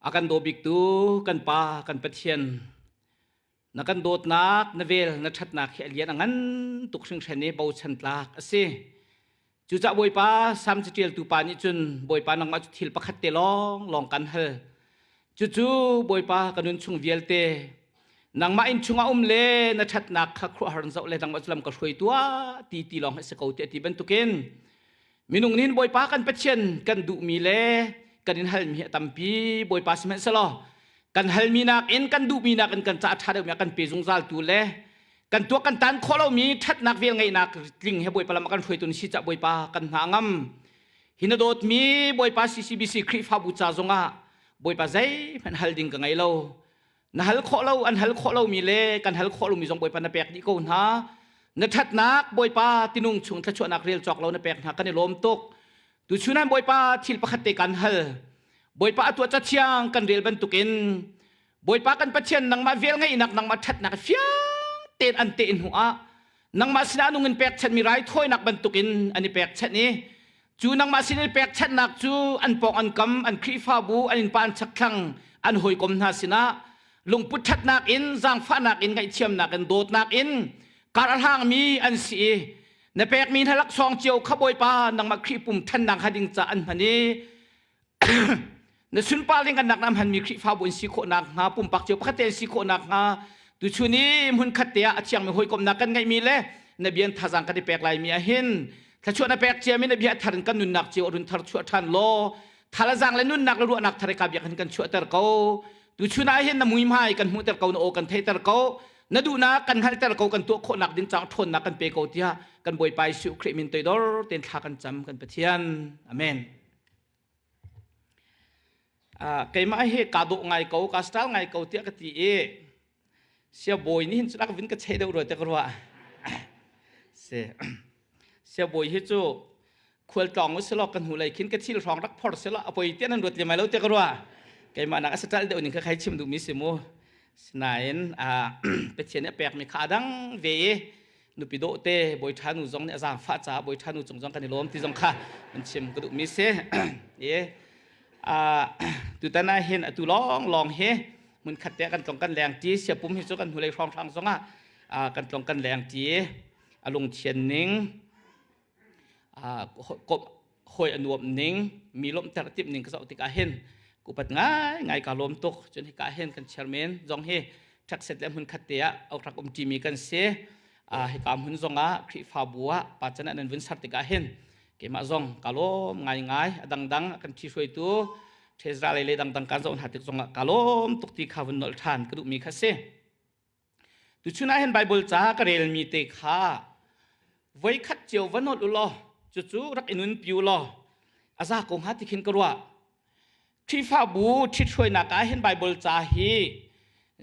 A kan daw biktu kan Pa, kan Pathian, na kan dawtnak, na vel, na ṭhatnak hi a lian a ngan tuk hringhran i bochan tlak a si. Cucaah Bawipa, Salm caṭialtu pa nih cun Bawipa nangmah cu thil pakhat te lawng lawng kan hal. Cucu Bawipa ka nun chung vialte nangmah inn chungah um le na ṭhatnak kha khuaruahhar in zoh le nangmah cu lam ka hruai tuah ti ti lawng hi a si ko tiah ti bantukin Minung nih Bawipa kan Pathian kan duhmi le kan in halmi hi a tampi. Bawipa sihmanhsehlaw kan halmi nakin kan duhmi nakin kan ca a ṭha deuhmi a kan pe zungzaltu le kan tuak kan tan khawh lomi ṭhatnak vel ngeihnak tling he Bawipa lam a kan hruaitu na si cah Bawipa kan hna ngam. Hi na dawtmi Bawipa CCBC Khrihfabu ca zongah Bawipa zeihmanh hal ding ka ngei lo. Na hal khawh lo an hal khawh lomi le kan hal khawh lomi zong Bawipa na pek dih ko hna. Na ṭhatnak Bawipa tinung chung thluachuahnak rel cawk lo na pek hna kan i lawm tuk. Tuchun ah Bawipa thil pakhat te kan hal. Bawipa a tuah cathiang kan rel bantukin Bawipa kan Pathian nangmah vel ngeihnak nangmah ṭhatnak fiang tein an teh hnu ah nangmah sinah nung in pekchanhmi raithawinak bantukin an i pekchanh i Cu nangmah sin i pekchanhnak cu an pawng an kam, an Khrihfabu, an innpa an chakthlang, an hawikom hna sinah lungput ṭhatnak in, zaangfahnak in, ngaihthiamnak in, dawtnak in kar a hlangmi an si i na pekmi hna laksawng cio kha Bawipa nangmah Khrih pum ṭhannak hnga ding ca an hman i na sunpar ling kan nak na hmanmi Khrihfabu in si khawh nakhnga pumpak cio pakhat te in si khawh nakhnga tuchun i hmunkhat te ah a thiangmi hawikomhnak kan ngeihmi le na bian thazaang kan i pek laimi ahhin thluachuah na pek ciami na bia thar in kan nunnak cio run thar chuah ṭhan law thalazang le nunnak le ruahnak thar ka biak hin kan chuahter ko tuchun ah hin na muihmai kan hmuhter ko na aw kan theihter ko na duhnak kan hngalhter ko kan tuah khawhnak ding caah ṭhawnnak kan pe ko tiah kan Bawipa Jesuh Khrih min toidor tein thla kan cam kan Pathian amen Keimah hi kaa dawh ngai ko, kaa style ngai ko tiah ka ti i siabawi nih hin cun a ka vin ka cheh deuh rua tiah ka ruah. Si. Siabawi hi cu khualtlawng u silaw ka hnulei khin ka thil hrawng rak phor silaw a poi tiah nan ruat lem lai lo tiah ka ruah. Keimah nak a style deuh ning kha khai chim duhmi si mu. Sinain Pathian nih a pekmi kha a dang ve i nupi dawh te bawi ṭha nu zong nih a zaangfah caah bawi ṭha nu cung zong kan i lawm ti zong kha an chim ka duhmi si. I tutan ah hin atu lawng lawng hi hmunkhat te kan tlong kan leng ṭi siapum hi cu kan hnulei hrawnghrang zongah kan tlong kan leng ṭi a lungthian ning hawi a nuamh ning mi lawmhter a timh ning ka zoh tikah hin kupat ngaingai kaa lawm tuk cun hika hin kan chairman zong hi ṭhekset le hmunkhat te ah rak um ṭimi kan si hika hmun zongah Khrihfabu ah pa can ah nan vun ser tikah hin keimah zong kaa lawm ngaingai a dangdang a kan ṭhihruaitu Ṭhezra lei le dangdang kan zoh hna tik zongah kaa lawm tuk ti kha vun nolh ṭhan ka duhmi kha si. Tuchun ah hin Baibal ca ka relmi te kha voikhat cio va nolh u law cucu rak i nunpi u law a za ko hnga ti khin ka ruah. Khrihfabu ṭhithruainak ah hin Baibal ca hi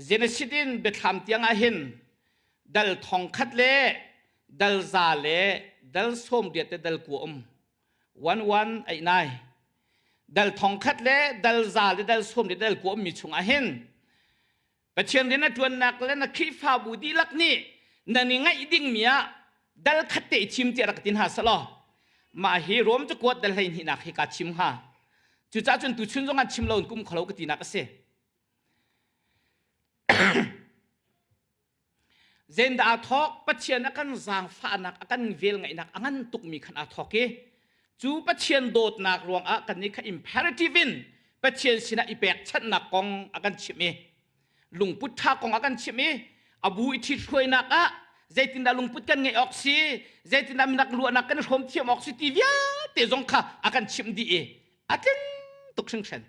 Genesis in Biathlam tiang ah hin dal thong khat le dal za le dal 80 le dal kua um 1189 dal thong khat le dal za le dal sawm le dal kua ummi chungah hin Pathian rian a ṭuannak le na Khrihfabu dihlak nih nan i ngaih dingmi ah dal khat te i thim tiah rak ti hna selaw mah hi Rom cakuat dal hleihnihnak hi kaa chim hnga. Cucaah cun tuchun zong ah chim lo in kum kholo ka tinak a si. Zeidah aa thawk? Pathian a kan zaangfahnak, a kan velngeihnak a ngan tukmi khan aa thawk i cu Pathian dawtnak ruangah kannih kha imperative in Pathian sinah i pekchanhnak kong a kan chimh i lungput ṭha kong a kan chimh i a bu i ṭhithruainak ah zeitindah lungput kan ngeih awk si zeitindah minak ruahnak kan i hrawm thiam awk si ti vialte zong kha a kan chimh dih i a tling tuk hringhran.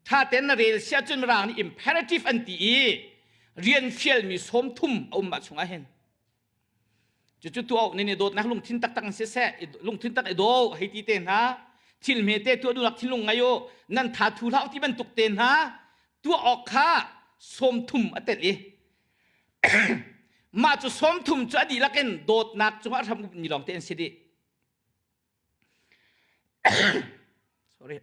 Ṭha tein na rel si ahcun Mirang nih imperative an ti i rian fialmi 30 a um mah chungah hin. Cucu tuah awk nih dawtnak lungthin taktak in siseh, lungthin tak i daw hei ti te hna, thil hmete tuah duhnak thinlung ngei u, nan tha thu hlah ti bantuk te hna tuah awk kha 30 a telh i mah cu 30 cu a dihlak in dawtnak cungah hram mi lawng te an si dih. Sorry.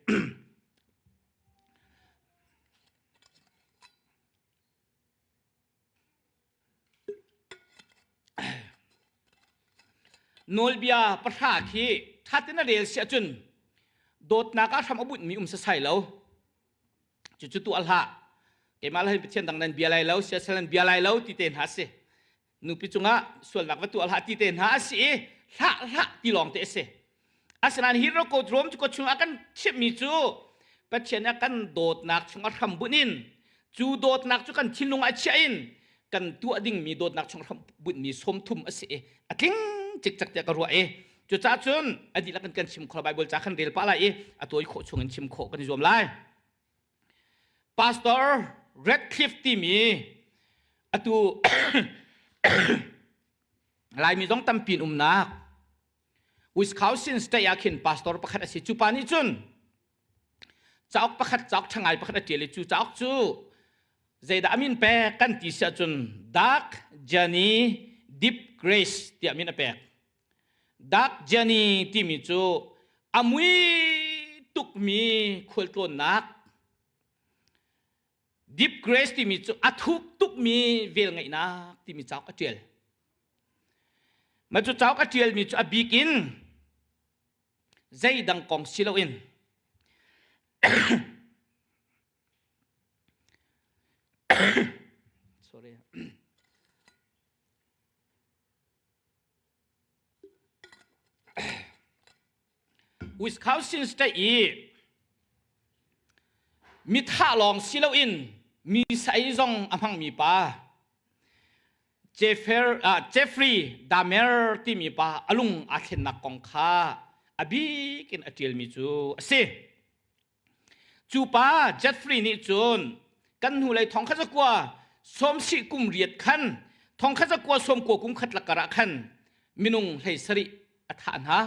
Nawlbia pahra khi ṭha tein na rel si ahcun dawtnak ah hram a bunhmi um sasai lo. Cucu tuah hlah. Keimah le Pathian dang nan bia lai lo, siasal nan bia lai lo ti te hna si. Nupi cungah sualnak va tuah hlah ti te hna a si i hlah hlah ti lawng te a si. Asinain hi roko rom cu chung a kan chimhmi cu Pathian a kan dawtnak chung a hram bunh in cu dawtnak cu kan thinlung ah chiah in kan tuah dingmi dawtnak chung hram bunhmi 30 a si i a tling cikcek tiah ka ruah i cucaah cun a dihlak in kan chim kho Bible ca kan rel pah lai i a tawi khawh chung in chim khawh kan i zuam lai. Pastor Radcliffe timi atu Laimi zong tampi in umnak Wisconsin state ah khin pastor pakhat a si. Cu pa nih cun cauk pakhat cauk ṭha ngai pakhat a ṭial i cu cauk cu zeidah a min pek kan ti si ahcun Dark Journey Deep Grace tiah min a pek. Dark Journey timi cu a mui tukmi khualtlawnnak Deep Grace timi cu a thuk tukmi velngeihnak timi cauk a ṭial. Mah cu cauk a ṭialmi cu a bik in zeidang kong si loin sorry Wisconsin state i mithah lawng si loin mi sai zong a hmangmi pa Jeffrey Dahmer timi pa a lung aa thlennak kong kha a bik in a ṭialmi cu a si. Cu pa Jeffrey nih cun kan hnulei thong kha zakua sawmsih kum riat khan thong kha zakua sawmkua kum khat lakar ah khan minung hlei sarih a thah hna.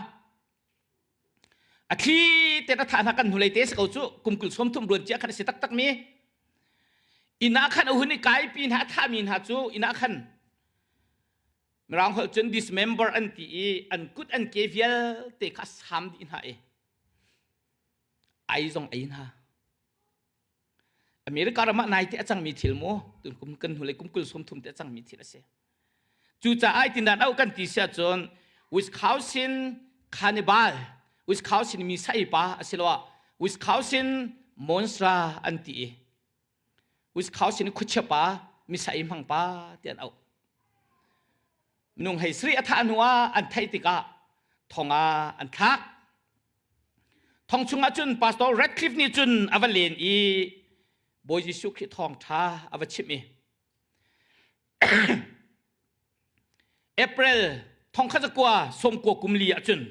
A thli te a thah hna kan hnulei te si ko cu kum kul sawm thum ruan cia khan a si taktak mi. Inn ah khan a hun i kaipi hna a thahmi hna cu inn ah khan Mirang holh cun dismember an ti i an kut an ke vialte kha a saam dih hna i ai zong ei hna. America ram ah naite a cangmi thil mu tun kum kan hnulei kum kul sum thum te a cangmi thil a si. Cucaah tindan au kan ti si ahcun Wisconsin Cannibal Wisconsin mi sai pa asiloah Wisconsin Monster an ti i Wisconsin khuachia pa misai hmang pa ti an auh. Minung hei sri a thah hnu ah an theih tikah thong ah an thlak. Thong chungah cun Pastor Radcliffe nih cun a va len i Bawi Jesuh Khrih thawngṭha a va chimh i April thongkhat zakua sawmkua kum li ah cun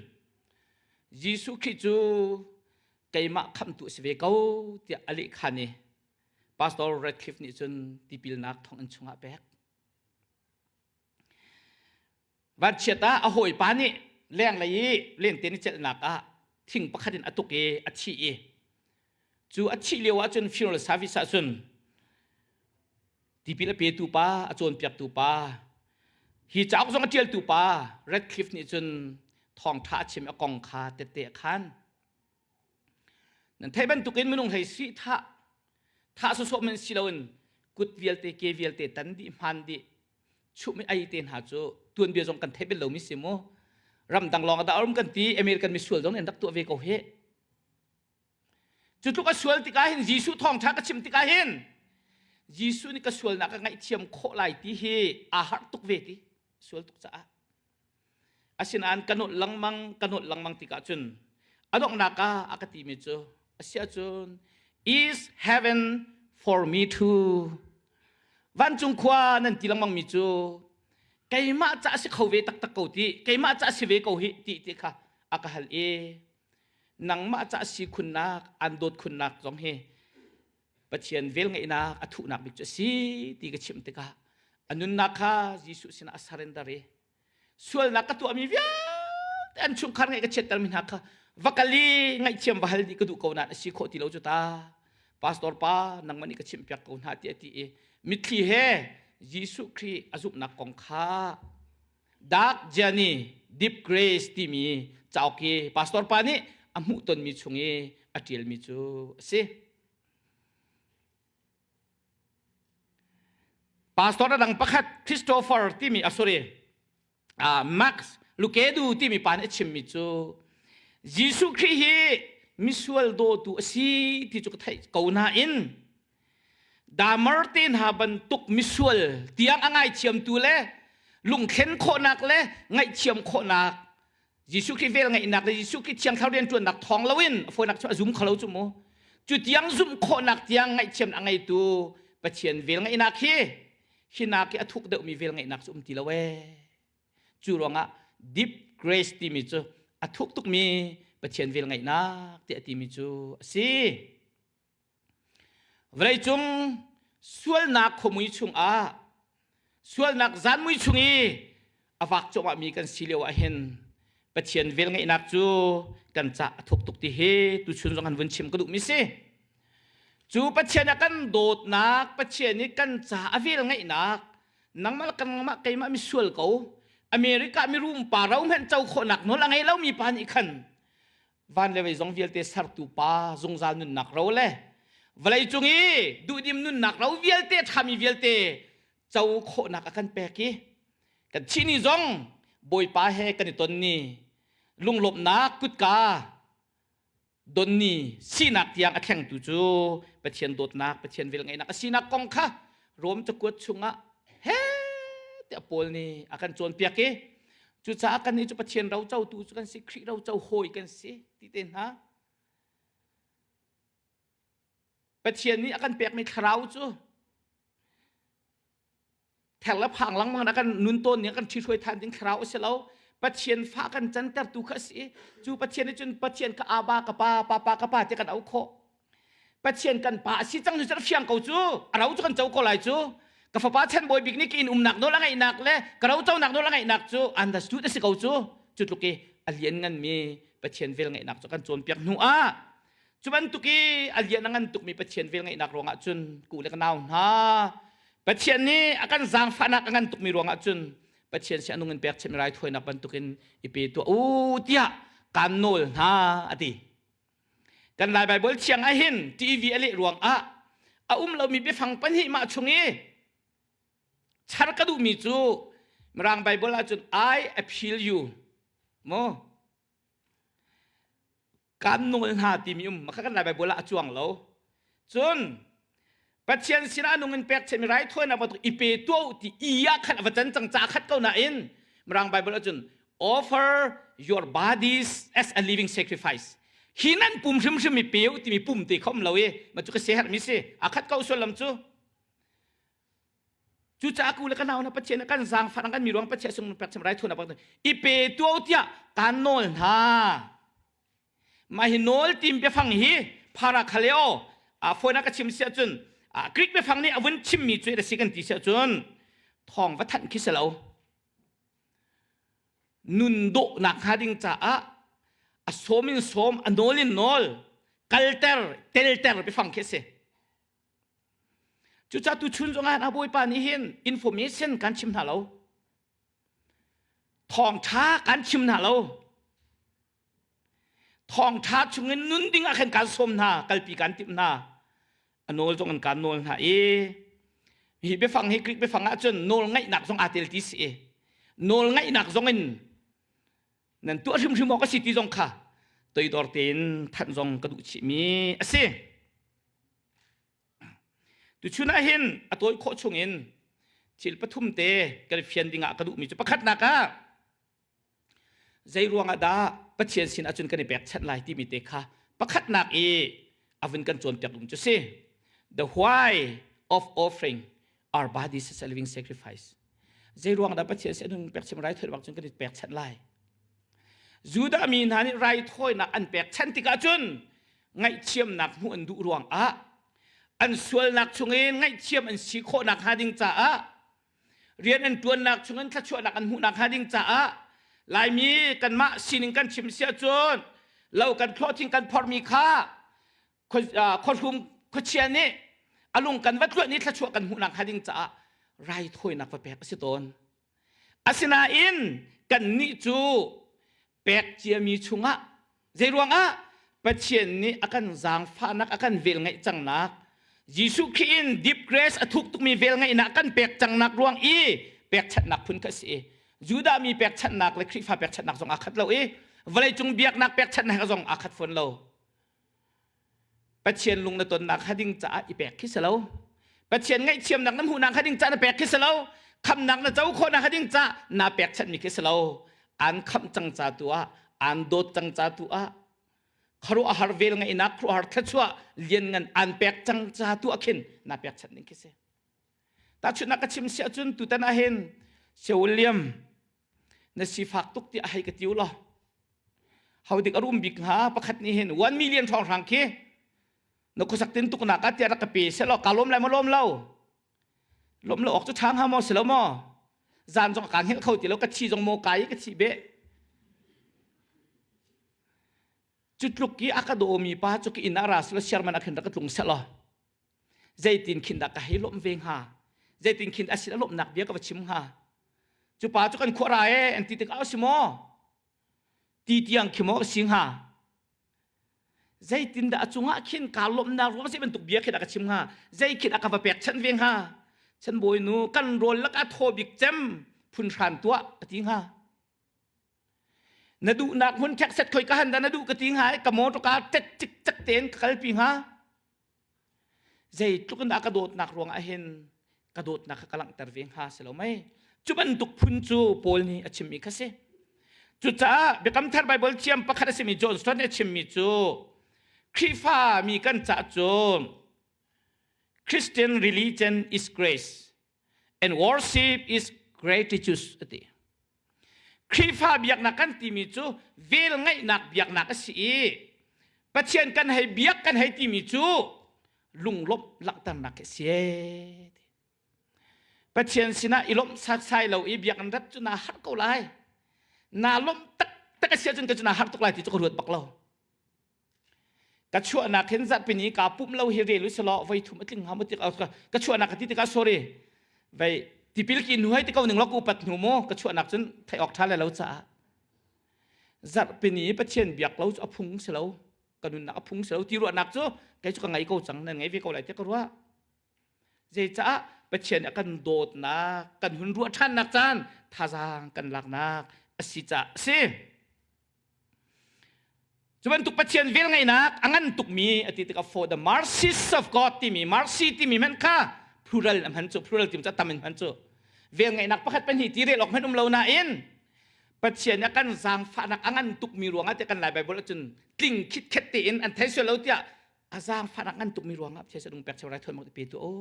Jesuh Khrih cu keimah khamhtu a si ve ko tiah a lehkhan i Pastor Radcliffe nih cun tipilnak thonginn chungah pek. Vanchiat ah a hawipa nih lenglei i lente ni celhnak ah thing pakhat in a tuk i a thi i cu a thih lio ahcun funeral service ahcun tipil a petu pa a cawnpiaktu pa hi cauk zong a ṭialtu pa Radcliffe nih cun thawngṭha a chim a kong kha tette a khan. Nan theih bantukin minung hlei si thah thah sawsawh men si loin kut vialte ke vialte tan dih hman dih chuhmi ai te hna cu tuanbia zong kan theih bel lomi si mu ramdang lawng dah um kan ti American misual zong an rak tuah ve ko hi cu tluk a sual tikah hin Jesuh thawngṭha ka chim tikah hin Jesuh nih ka sualnak ka ngaihthiam khawh lai ti hi aa harh tuk ve ti sual tuk caah Asinain ka nolh lengmang ka nolh lengmang tikah cun a donghnak ah a ka timi cu asiahcun is heaven for me too vancung khua nan ti lengmang mi cu keimah ca si kho ve taktak ko ti keimah ca si ve ko hi ti ti kha a ka hal i nangmah ca si khunnak an dawt khunnak zong hi Pathian velngeihnak a thuhnak bik cu a si ti ka chimh tikah a nunnak kha Jesuh sinah a surrender i sualnak ka tuahmi vialte an chungkhar ngaih ka chiattermi hna kha va kal i ngaihthiam va hal dih ka duh ko nain a si khawh ti lo cu ta pastor pa nangmah nih ka chimhpiak ko hna tiah a ti i mitthli he Jesuh Khrih a zumhnak kong kha Dark Journey Deep Grace timi cauk hi pastor pa nih a hmuhtonmi chung i a ṭialmi cu a si. Pastor a dang pakhat Christopher timi a sorry uh, Max Lukedu timi pa nih a chimmi cu Jesuh Khrih hi misual dawtu a si ti cu ka theih ko nain. Damar te hna bantuk misual tiang a ngaithiamtu le lungthlen khawhnak le ngaihthiam khawhnak Jesuh Khrih vel ngeihnak le Jesuh Khrih thiang thlarau rianṭuannak thawng loin a fawinak cu a zum kho lo cu mu. Cu tiang zumh khawhnak tiang ngaihthiam a ngeitu Pathian vel ngeihnak hi hinak hi a thuk deuhmi vel ngeihnak cu um ti lo ee. Cu ruangah deep grace timi cu a thuk tukmi Pathian vel ngeihnak tiah timi cu a si. Vawleicung sualnak khuamui chungah sualnak zanmui chung i a vak cuahmahmi kan si lio ah hin Pathian velngeihnak cu kan cah a thuk tuk ti hi tuchun zong han vun chim ka duhmi si. Cu Pathian a kan dawtnak, Pathian nih kan ca a velngeihnak, nangmah le kanmah keimah misual ko, America mirum pa ro hmanh co khawhnak nawl a ngei lomi pa nih khan van le vei zong vialte sertu pa zungzal nunnak ro le vawlei cung i duhdim nunnak ro vialte ṭhami vialte co khawhnak a kan pek i kan thih ni zong Bawipa he kan i ton ni lunglawmhnak kutka don ni sinak tiang a thlengtu cu Pathian dawtnak Pathian velngeihnak a sinak kong kha Rom cakuat chungah he tiah Paul nih a kan cawnpiak i Cucaah kannih cu Pathian rocotu cu kan si, Khrih roco hawi kan si ti te hna. Pathian nih a kan pekmi thlarau cu ther le phang lengmang a kan nun tawn ning a kan ṭhihruai than ding thlarau a si lo. Pathian fa kan cantertu kha a si. Cu Pathian nih cun Pathian ka aba ka pa, papa ka pa ti kan auh khawh. Pathian kan pa a si cang cu a fiang ko cu a ro cu kan co ko lai cu ka fapa chan bawi bik nih ka inn umnak nawl a ngeihnak le ka ro conak nawl a ngeihnak cu understood a si ko cu cu tluk i a lian nganmi Pathian vel ngeihnak cu kan cawnpiak hnu ah cu bantuk i a lian a ngan tukmi Pathian vel ngeihnak ruangah cun ku le ka nau hna Pathian nih a kan zaangfahnak a ngan tukmi ruangah cun Pathian si a nung in pek chimmi raithawinak bantukin i pe tuah u tiah kaan nawl hna a ti Kan Lai Baibal thiang ah hin TV a leh ruangah a um lomi biafang pahnih mah chung i char ka duhmi cu Mirang Baibal ahcun I appeal you mu kan nawl hna timi um maka kan Lai Baibal ah a cuang lo cun Pathian sinah nung in pekchanh mi raithawinak bantuk i pe tuah u ti i ah khan a va can cang ca khat ko nain Mirang Bible ahcun offer your bodies as a living sacrifice hi nan pum hrimhrim i pe u timi pum te kha um lo i ma cu ka se herhmi si a khat ko sullam cu cucaah ku le ka nau na Pathian kan zaangfah kan mi ruang Pathian sung pekchanh raithawinak bantuk i pe tuah u tiah kaan nawl hna Mah hi nawl tim biafang hi parakhaleo a phone ka chim si ahcun Greek biafang nih a vun chimmi cu a si kan ti si ahcun thawng va thanh khi si lo. Nun dawhnak hnga ding caah a sawm in sawm, a nawl in nawl, kalter, telter biafang khi a si. Cucaah tuchun zongah a Bawipa nih hin information kan chim hna lo. Thawngṭha kan chim hna lo. Thawngṭha chungin nun ding ah khan kaan sawm hna, kalpi kaan timh hna. A nawl zong an kaan nawl hna i hi biafang hi Greek biafang ahcun nawl ngaihnak zong aa tel ti si i nawl ngaihnak zong in nan tuah hrimhrim awk a si ti zong kha toidor tein thanh zong ka duh chihmi a si. Tuchun ah hin a tawi khawh chungin thil pathum te kan fian dingah ka duhmi cu pakhatnak ah zei ruangah dah Pathian sin ahcun kan i pekchanh lai timi te kha pakhatnak i a vun kan cawnpiak ding cu si. The why of offering our bodies as a living sacrifice. Zei ruang dah Pathian sin nun pekchanh raithawi bak cun kan i pekchanh lai. Judah mi hna nih raithawinak an pekchanh tikah cun ngaihthiamnak hmuh an duh ruangah an sualnak chungin ngaihthiam an si khawhnak hnga ding caah rian an ṭuannak chungin thluachuahnak an hmuhnak hnga ding caah Laimi kanmah sining kan chim si ahcun lo kan thlawhthing kan phormi kha khuahrum khuachia nih a lung kan va tluanh i thluachuah kan hmuhnak hnga ding caah raithawinak va pek a si tawn. Asinain kannih cu pek ciami chungah zeiruangah Pathian nih a kan zaangfahnak a kan velngeih cangnak Jesuh Khrih in deep grace a thuk tukmi velngeihnak kan pek cangnak ruang i pekchanhnak phun kha a si. Judah mi pekchanhnak le Khrihfa pekchanhnak zong aa khat lo i vawleicung biaknak pekchanhnak zong aa khat fawn lo. Pathian lung na tonnak hnga ding caah i pek khi si lo. Pathian ngaihthiamnak na hmuhnak kha ding ca na pek khi si lo. Khamnak na co khawhnak kha ding ca na pekchanhmi khi si lo. An khamh cang ca tu ah, an dawt cang ca tu ah, khuaruahhar vel ngaihnak, khuaruahhar thluachuah lianngan an pek cang ca tu ah khin na pekchanh ding khi si. Tahchunhnak ka chim si ahcun tutan ah hin Sir William na sifak tuk tiah hei ka ti u law ho dik a rum bik hnga pakhat nih hin 1 million hrawnghrang khi na khuasak tin tuk nak ah tiah rak ka pe selaw ka lawm lai maw lawm lo lawm lo awk cu ṭha hnga maw si lo maw zan zong ka hngilh kho ti lo ka thi zong maw kai ka thi beh cu tluk i a ka dawmi pa cu ka inn ah ra selaw siarman ah khin rak ka tlung selaw zeitin khin dah ka hei lawmh ve hnga zeitin khin a sin a lawmhnak bia ka va chim hnga cu pa cu kan khuah ra e an ti tikah si maw ti tiang khi maw si hnga zeitin dah a cungah khin kaa lawmhnak ruang zei bantuk bia khi dah ka chim hnga zei khi dah ka va pek chan ve hnga chan bawinu kan rawl lakah thaw bik cem phun hran tuah ka ti hnga Na duhnak hmun khek set khoi ka han dah na duh ka ti hnga i ka motor car tet cik cak tein ka kalpi hnga. Zeitluk in dah ka dawtnak ruangah hin ka dawtnak kha ka langhter ve hnga si lo mei. Cu bantuk phun cu Paul nih a chimmi kha si. Cucaah Biakam Thar Baibal thiam pakhat a simi John Stott nih a chimmi cu Khrihfa mi kan cah cu Christian religion is grace and worship is gratitude a ti. Khrihfa biaknak kan timi cu vel ngeihnak biaknak a si i Pathian kan hei biak kan hei timi cu lunglawmh langhternak a si. Pathian sinah i lawmh satsai lo i biakinn rat cu naa harh ko lai. Naa lawmh taktak a si ahcun ka cu naa harh tuk lai ti cu ka ruat bak lo. Ka chuahnak hin zarhpini kaa pumh lo hi rel u law voi thum a tling hnga maw tik ka chuahnak ka ti tikah sorry vei tipil ki hnu hei ti ko ning law ka upat hnu maw ka chuahnak cun theih awk ṭha le lo caah zarhpini Pathian biak lo cu a phung si lo ka nunnak a phung si lo ti ruahnak cu kei cu ka ngei ko cang nan ngei ve ko lai tiah ka ruah Zeicah Pathian a kan dawtnak kan hun ruah ṭhannak caan thazaang kan laknak a si caah a si. Cu bantuk Pathian velngeihnak a ngan tukmi a ti tikah for the mercies of God timi mercy timi hmanh kha plural a hman cu plural timi cu a tam in hman cu velngeihnak pakhat pahnih ti rel awk hmanh um lo nain Pathian a kan zaangfahnak a ngan tukmi ruangah tiah kan Lai Baibal ahcun tling khitkhet tein an thei sual lo tiah a zaangfahnak ngan tukmi ruangah Pathian sadung pek cheu raithawi mak pe tu o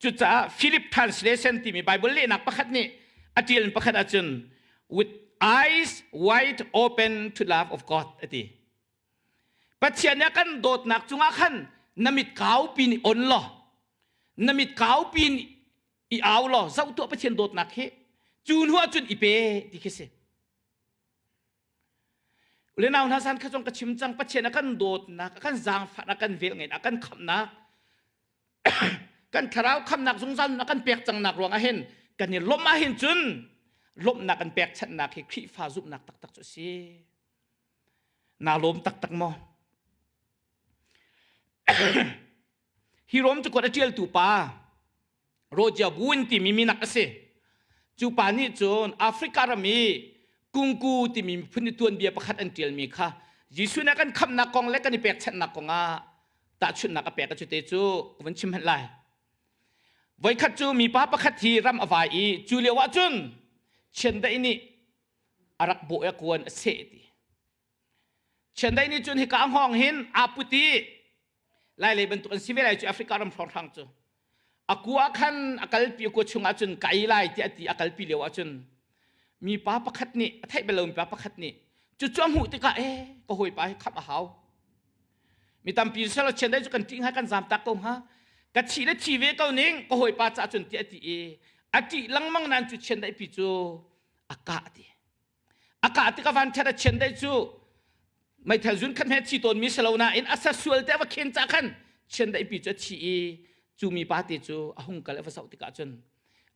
cucaah Philip translation timi Bible lehnak pakhat nih a tial pakhat ahcun with eyes wide open to love of God ati Pathian nih a kan dawtnak cungah khan na mit kaupi nih on law na mit kaupi nih i au law zoh tuah Pathian dawtnak hi cu hnu ahcun i pe ti khi si Le nau hna san kha zong ka chim cang Pathian a kan dawtnak a kan zaangfah a kan velngeih a kan khamhnak kan thlarau khamhnak zungzal a kan pek cangnak ruang ah hin kan i lawmh ah hin cun lawmhnak kan pekchanhnak hi Khrihfa zumhnak taktak cu a si. Naa lawm taktak maw? Hi Rom cakuat a ṭialtu pa Roger Boone timi minak a si. Cu pa nih cun Africa ram i Kungku timi miphun i tuanbia pakhat an ṭialmi kha Jesuh nih a kan khamhnak kong le kan i pekchanhnak kong ah tahchunhnak a pek a cute cu ka vun chim hmanh lai. Voikhat cu mipa pakhat hi ram a vai i cu lio ah cun chiandeih nih a rak bawh i a kuan a seh ti. Chiandeih nih cun hika a hngawng hin aa put i Lailei bantuk an si ve lai cu Africa ram hrawnghrang cu. A kua khan a kalpi a kua chungah cun kai lai tiah a ti a kalpi lio ahcun mipa pakhat nih a theih bal lo mipa pakhat nih cucu a hmuh tikah eh ka hawipa hi khamh a hau. Mi tampi selaw chiandeih cu kan ṭih hnga kan zaam tak ko hnga. Ka thi le thi ve ko ning ka hawipa caah cun tiah a ti i a ṭih lengmang nain cu chiandeih pi cu a kah ti. A kah tik a van ṭhat a chiandeih cu meithal zun khat he thi tawnmi si lo nain a sa sual te a va khen cah khan chiandeih pi cu a thi i cu mi pa te cu a hung kal a va zoh tikah cun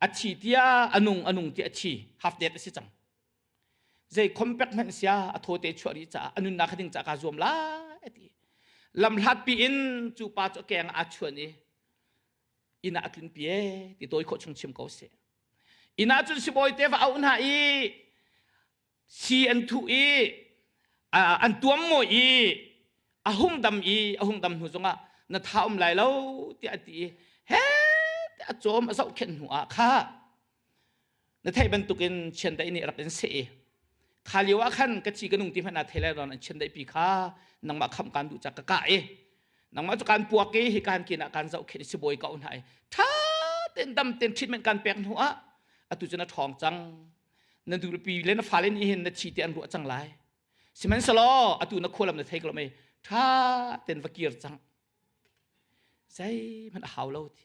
a thi tiah a nung a nung tiah a thi half dead a si cang zei khompek hmanh sia a thaw te chuah rih caah a nunnak kha ding caah kaa zuam lai a ti lamhlat pi in cu pa cu a keng aa chuan i inn ah a tlun pi e ti tawi khawh chung chim ko seh Inn ah cun sibawi te va auh hna i si an thuh i an tuam mawi i a hung dam i a hung dam hnu zongah na tha um lai lo tiah a ti i. He a cawm a zohkhenh hnu ah kha na theih bantukin chiandeih nih rak in seh i kha lio ah khan ka thi ka nung ti hmanh ah thei lai ron an chiandeih pi kha nangmah khamh kaan duh ca ka kah i nangmah cu kaan puak i hi kaan kin ah kaan zohkhenh i sibawi ka hna i ṭha tein dam tein treatment kaan pek hnu ah atu cu na ṭhawng cang na nupi le na fale nih hin na thi ti an ruah cang lai sihmanhsehlaw atu na khualam na thei ko lo mei ṭha tein va kir cang zeihmanh a hau lo ti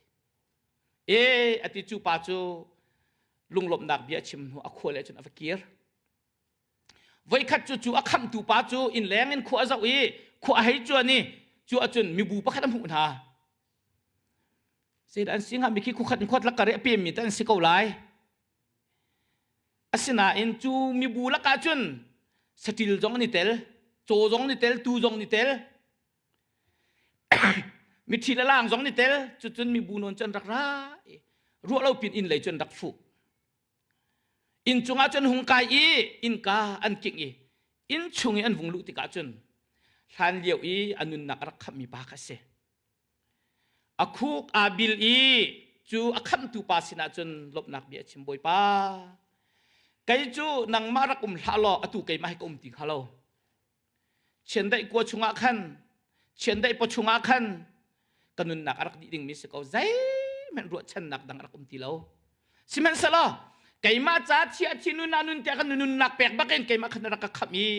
e ati cu pa cu lunglawmhnak bia chim hnu a khua le cun a va kir voikhat cu cu a khamtu pa cu inn leng in khua a zoh i khua a hei cuan i cu ahcun mibu pakhat a hmuh hna zeidah an si hnga mikhi khukhat in khuat lak a pemmi te an si ko lai Asinain cu mibu lakah cun saṭil zong an i tel, caw zong an i tel, tuu zong an i tel, mithi le laang zong an i tel. Cucun mibu nawn cu an rak ra i ruah lo pin inn lei cu an rak fuh. Inn cungah cun hung kai i innka an kingh i inn chung i an vung luh tikah cun hlan lio i a nunnak a rak khamhmi pa kha a si. A khuk aa bil i cu a khamhtu pa sinah cun lawmhnak bia a chim Bawipa kei cu nangmah rak um hlah law atu keimah hi ka um ti hnga lo chiandeih kua chungah khan chiandeih paw chungah khan ka nunnak a rak dih dingmi si ko zeihmanh ruahchannak dang a rak um ti lo sihmanhsehlaw keimah ca thi a thi nun ah nun tiah kan nunnak pek bakin keimah khan na rak ka khamh i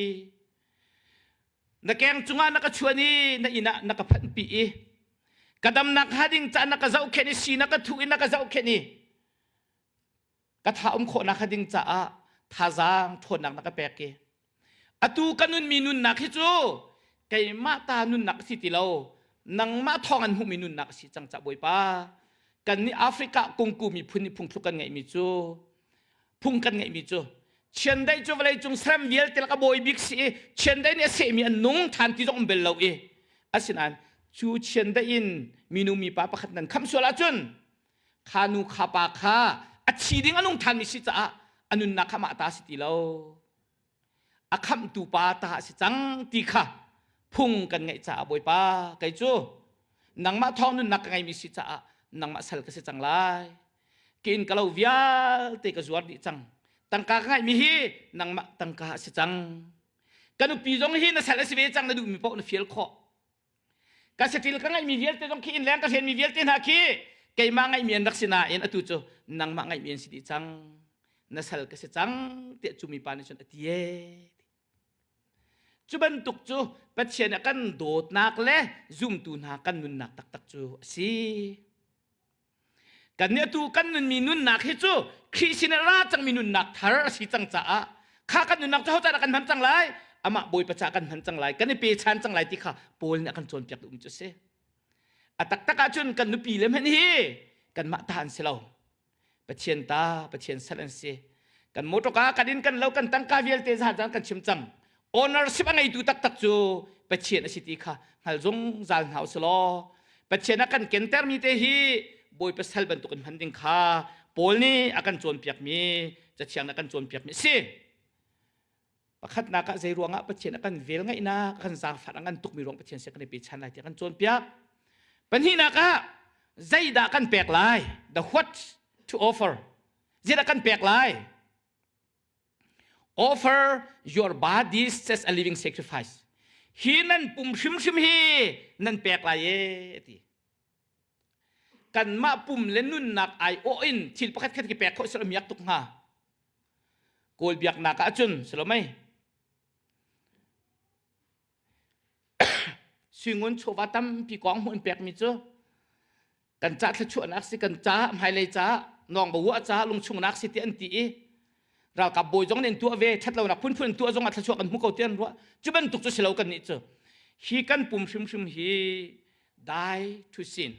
Na keng cungah na ka chuan i na inn ah na ka phanhpi i ka damnak hnga ding ca na ka zohkhenh i si na ka thuh i na ka zohkhenh i ka tha um khawhnak hnga ding caah thazaang ṭhawnnak na ka pek i atu ka nunmi nunnak hi cu keimah ta nunnak a si ti lo nangmah thawng an hmuhmi nunnak a si cang ca Bawipa kan nih Africa kungku miphun nih phungthluk kan ngeihmi cu phung kan ngeihmi cu chiandeih cu vawleicung saram vialte lak a bawi bik si i chiandeih nih a sehmi an nung ṭhan ti zong um bel lo i asinain cu chiandeih in minu mipa pakhat nan khamh sual ahcun kha nu kha pa kha a thi ding a nung ṭhanmi si caah a nunnak kha mah ta si ti lo a khamhtu pa ta a si cang ti kha phung kan ngeih caah Bawipa kei cu nangmah thawng nunnak ka ngeimi si caah nangmah sal ka si cang lai ka inn ka lo vialte ka zuar dih cang tangka ka ngeihmi hi nangmah tangka a si cang ka nupi zong hi na sal a si ve cang na duhmi paoh na fial khawh ka saṭil ka ngeihmi vialte zong khi inn leng ka hrenmi vialte hna khi keimah ngeihmi an rak si nain atu cu nangmah ngeihmi an si dih cang na sal ka si cang tiah cu mipa nih cun a ti ee cu bantuk cu Pathian a kan dawtnak le zumtu hna kan nunnak taktak cu a si Kan nih atu kan nunmi nunnak hi cu Khrih sin ah ra cangmi nunnak thar a si cang caah kha kan nunnak cu hodah kan hman cang lai amah Bawipa caah kan hman cang lai kan i pechan cang lai ti kha Paul nih a kan cawnpiak duhmi cu a si. A taktak ahcun kan nupi le hmanh hi kanmah ta an si lo. Pathian ta, Pathian sal an si. Kan motorka kan inn kan lo kan tangka vialte zan zan kan chim cang. Ownership a ngeitu taktak cu Pathian a si ti kha hngal zungzal hna usih law Pathian a kan kentermi te hi Bawipa sal bantukin hman ding kha Paul nih a kan cawnpiakmi cathiang nih a kan cawnpiakmi a si. Pakhatnak ah zei ruangah Pathian a kan vel ngaihnak a kan zaangfah a ngan tukmi ruang Pathian sin kan i pechan lai tiah kan cawnpiak. Pahnihnak ah zeidah kan pek lai? The what to offer. Zeidah kan pek lai? Offer your bodies as a living sacrifice. Hi nan pum hrimhrim hi nan pek lai e ti. Kanmah pum le nunnak ai awh in thil pakhat khat ki pek khawh silo miak tuk hnga. Kawl biaknak ah cun silo mei. Suingun chawva tampi kong hmuh in pekmi cu kan ca thluachuahnak si kan ca hmailei ca nawng ba wah ca lungchungnak si ti an ti i ralkap bawi zong nih an tuah ve ṭhatlonak phunphun an tuah zong ah thluachuah kan hmu ko ti an ruah cu bantuk cu si lo kan nih cu hi kan pum hrimhrim hi die to sin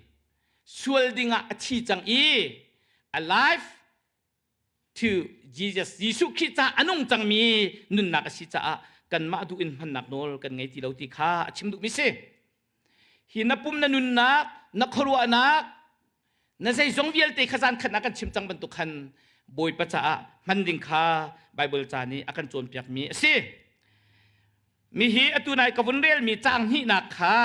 sual dingah a thi cang i alive to Jesus Jesuh Khrih ca a nung cangmi nunnak a si caah kanmah duh in hmannak nawl kan ngei ti lo ti kha a chim duhmi si. Hi na pum na nunnak, na khuaruahnak, na zeizong vialte kha zan khat ah kan chim cang bantuk khan Bawipa caah hman ding kha Bible ca nih a kan cawnpiakmi a si. Mi hi atu nai ka vun relmi caang hnihnak kha.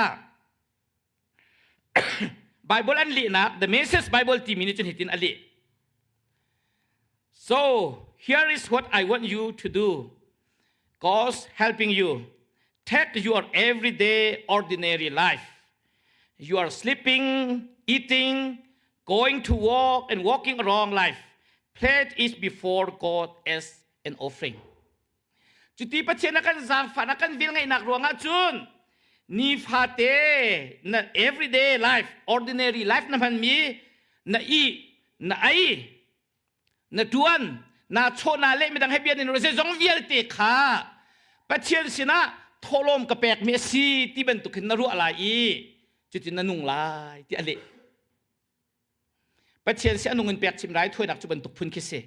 Bible an lehnak The Message Bible timi nih cun hitin a leh. So here is what I want you to do. God's helping you. Take your everyday ordinary life. You are sleeping, eating, going to work and walking around life. Place it before God as an offering. Cuti Pathian a kan zaangfah a kan velngeihnak ruangah cun nifate na everyday life, ordinary life na hmanmi na i na ei na tuan na chaw na leh midang he bia nin zeizong vialte kha Pathian sinah thawhlawm ka pekmi a si ti bantuk hin na ruah lai i cutin na nung lai ti a leh. Pathian si a nung in pek chim raithawinak cu bantuk phun khi si.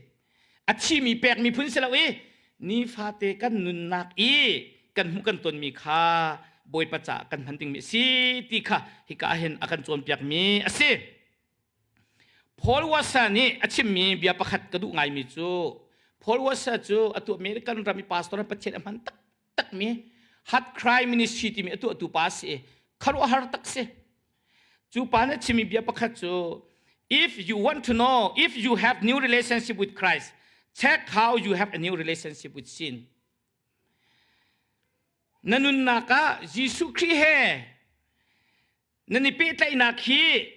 A thimi pekmi phun si lo i nifate kan nunnak i kan hmuh kan tonmi kha Bawipa caah kan hman dingmi a si ti kha hika ah hin a kan cawnpiakmi a si. Paul Washer nih a chimmi bia pakhat ka duh ngaimi cu Paul Washer cu atu American ram i pastor Pathian a hman taktakmi Heart Cry Ministry timi a tuahtu pa a si i khuaruahhar tak si. Cu pa nih a chimmi bia pakhat cu if you want to know if you have new relationship with Christ, check how you have a new relationship with sin. Na nunnak ah Jesuh Khrih he nan i pehtlaihnak hi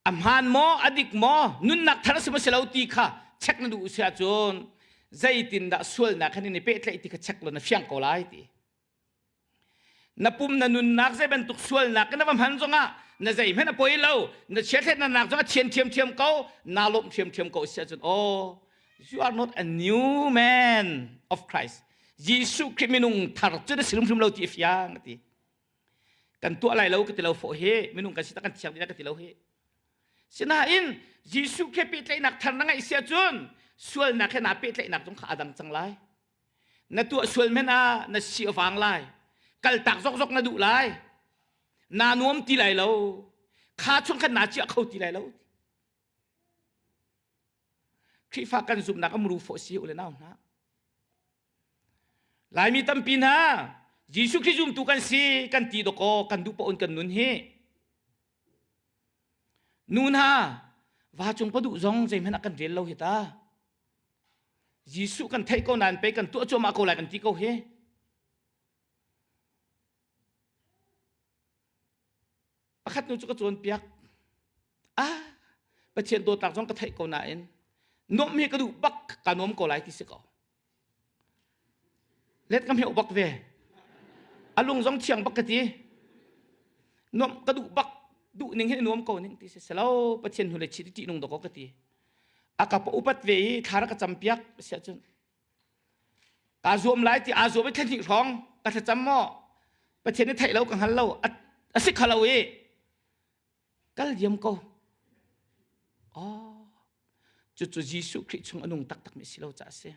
a hmaan maw a dik maw nunnak thar a si maw si lo ti kha check na duh si ahcun zeitindah sualnak he nan i pehtlaih ti kha check law na fiang ko lai ti. Na pum na nunnak zei bantuk sualnak na va hman zongah na zeihmanh a poi lo na chiathletnak zong a thian ṭhiamṭhiam ko naa lawmh ṭhiamṭhiam ko si ahcun oh you are not a new man of Christ Jesuh Khrih minung thar cu na si hrimhrim lo ti a fiang a ti kan tuah lai lo ka ti lo fawh hi minung kan si tak kan thiang dih ka ti lo hi sinain Jesuh Khrih pehtlaihnak thar na ngeih si ahcun sualnak he naa pehtlaihnak zong kha a dang cang lai Na tuah sual men ah na si a vang lai. Kaltak zokzok na duh lai. Naa nuam ti lai lo. Kha chung khan naa ciah kho ti lai lo. Khrihfa kan zumhnak a muru fawh si u le nau hna. Laimi tampi hna Jesuh Khrih zumtu kan si kan ti dawkaw kan duh paoh in kan nun hi. Nu hna va cung pa duh zong zeihmanh a kan rel lo hi ta. Jesuh kan theih ko nain pei kan tuah cuahmah ko lai kan ti ko hi. Pakhat nu cu ka cawnpiak. Ah, Pathian dawtnak zong ka theih ko nain nuamh hi ka duh bak ka nuam ko lai ti si ko. Let ka hmeuh bak ve. A lung zong thiang bak ka ti. Nuamh ka duh bak duh ning hi nuam ko ning ti si selo Pathian hnu le chi ti nung dawk ka ti. A ka upat ve i thla rak ka campiak siah cun kaa zuam lai ti aa zuam i thla hnih hrawng ka thlacam maw Pathian nih theih lo ka hngal lo a si kha lo i kal diam ko oh cucu Jesuh Khrih chung a nung taktak mi si lo ca a si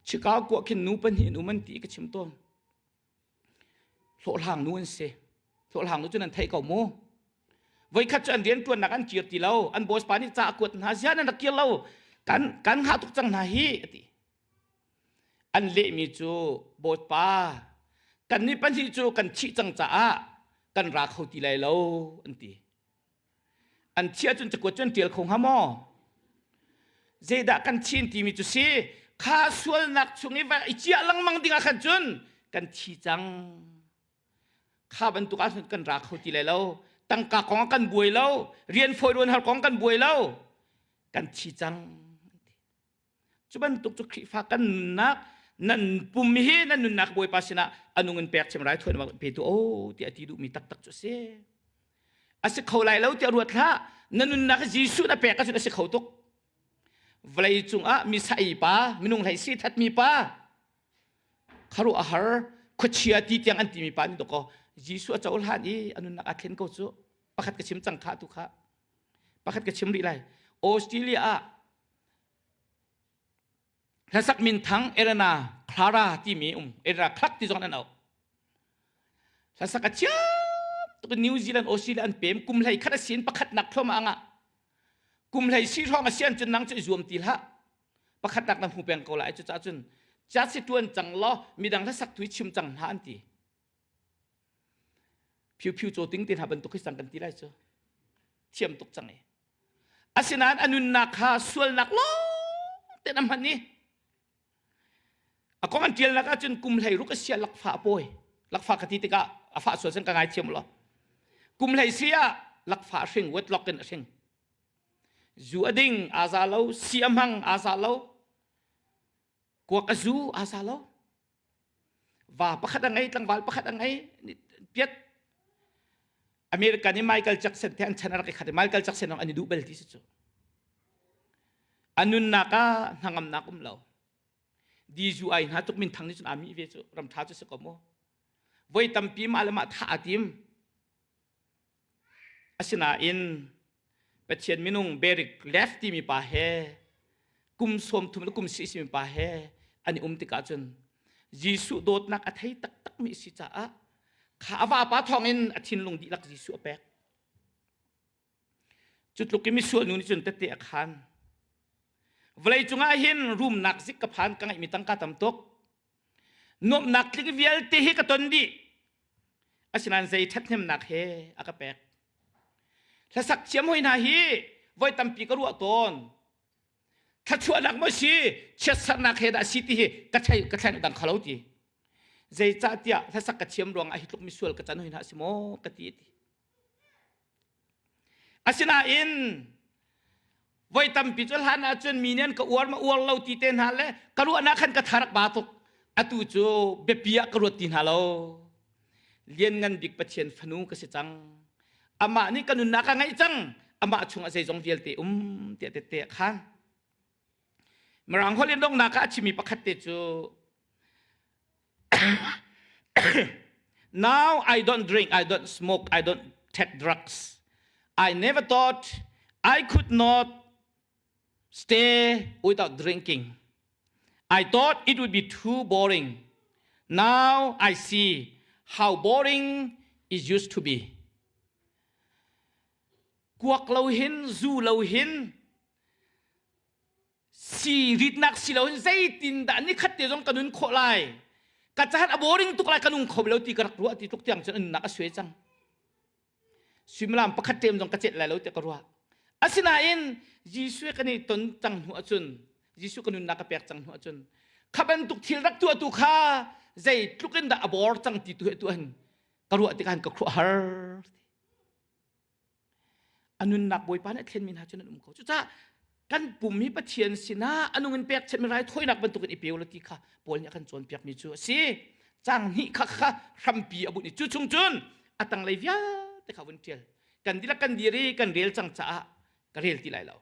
Chicago ah khin nu pahnih in um an ti ka chim tawn hlawhhlang nu an si hlawhhlang nu cu nan theih ko mu voikhat cu an rian ṭuannak an kir ti lo an boss pa nih ca a kuat hna ziah nan rak kir lo kan kan hngah tuk cang hna hi a ti an lehmi cu bawipa kan nih pahnih cu kan thih cang caah kan ra kho ti lai lo an ti An thi ahcun cakuat cu an ṭial kho hnga maw? Zeidah kan chin timi cu si kha sualnak chung i va i ciah lengmang ding ah khan cun kan thi cang. Kha bantuk ah cun kan ra kho ti lai lo. Tangka kong ah kan buai lo. Rian fawi ruan har kong kan buai lo. Kan thi cang. Cu bantuk cu Khrihfa kan nunnak nan pum hi nan nunnak Bawipa sinah a nung in pek cem raithawinak petu o tiah ti duhmi taktak cu a si. A si kho lai lo tiah ruat hlah. Na nunnak Jesuh na pek ahcun a si kho tuk. Vawlei cungah misai pa, minung hlei si thatmi pa, kharuah a har, khuachia ti tiang an timi pa nih dawkaw Jesuh a cohlan i a nunnak aa thlen ko cu. Pakhat ka chim cang kha tu kha. Pakhat ka chim rih lai. Australia ah Hlasak minthang Elena Clara timi um Elena Clark ti zong an auh. Hlasak a thiam tuk New Zealand Australia an pem kum hlei khat a sin pakhatnak thluahmah angah kum hlei si hrawng a si an cun nang cu i zuam ti hlah pakhatnak na hmu peng ko lai cucaah cun ca si tuan cang law midang hlasak tu i chim cang hna an ti phiu phiu caw ting te hna bantuk hi sang kan ti lai cu. Thiam tuk cang i. Asinain a nunnak kha sualnak lawng tein a hman i a kong an ṭialnak ahcun kum hlei ruk a sia lakfa a pawi. Lakfa ka ti tikah a fah sual cun ka ngaithiam law. Kum hlei si ah lakfa a hring, wedlock in a hring. Zu a ding aa za lo, si a hmang aa za lo, kuak a zu aa za lo. Va pakhat a ngei, tlangval pakhat a ngei, piat American i Michael Jackson te an chan a rak i khat i Michael Jackson an i duh bel ti si cu. A nunnak ah hnangamnak um lo. DUI hna tuk minthang nih cun aa mih ve cu ram ṭha cu si ko mu. Voi tampi mah le mah thah a tim. Asinain Pathian minung Berik Left timi pa he kum 30 le kum si simi pa he an i um tikah cun Jesuh dawtnak a thei taktakmi si caah kha a vapa thawngin a thinlung dihlak Jesuh a pek. Cu tluk i misual nu nih cun tette a khan. Vawlei cungah hin rumnak zik ka phan ka ngeihmi tangka tam tuk. Nuamhnak tling vialte hi ka ton dih. Asinain zei ṭhathnemnak he a ka pek. Hlasak thiam hoi hna hi voi tampi ka ruah tawn. Thluachuahnak maw si, chiatsernak he dah si ti hi ka thei ka thleng dang kho lo ti. Zeicahtiah hlasak ka thiam ruangah hi tluk misual ka can hoi hna si maw ka ti ti. Asinain voi tampi cu hlan ahcun mi nih an ka uar ma uar lo ti te hna le ka ruahnak khan ka tharak ba tuk. Atu cu biapi ah ka ruat ti hna lo. Lianngan bik Pathian fanu ka si cang. Amah nih ka nunnak a ngeih cang. Amah chungah zeizong vialte um tiah tette a khan. Mirang holh in donghnak ah a chimmi pakhat te cu Now I don't drink, I don't smoke, I don't take drugs. I never thought I could not stay without drinking. I thought it would be too boring. Now I see how boring it used to be. Kuak lo hin, zu lo hin, si ritnak si loin zeitin dah nikhat te zong ka nun khawh lai ka cahan a boring tuk lai ka nung kho lo ti ka rak ruah ti tluk tiang cun nunnak a suai cang suimilam pakhat tem zong ka celh lai lo tiah ka ruah asinain Jesuh kan i ton cang hnu ahcun Jesuh ka nunnak ka pek cang hnu ahcun kha bantuk thil rak tuahtu kha zeitluk in dah a bor cang ti tu he tu hin ka ruah tikah ka khuah har A nunnak Bawipa nih a thlenmi hna cu nan um ko. Cucaah kan pum hi Pathian sinah a nung in pekchanhmi raithawinak bantukin i pe u law ti kha Paul nih a kan cawnpiakmi cu a si. Cang hnih kha kha hrampi a bunh i cu chung cun a tanglei vialte kha vun ṭial. Kan dihlak kan dir i kan rel cang caah ka rel ti lai lo.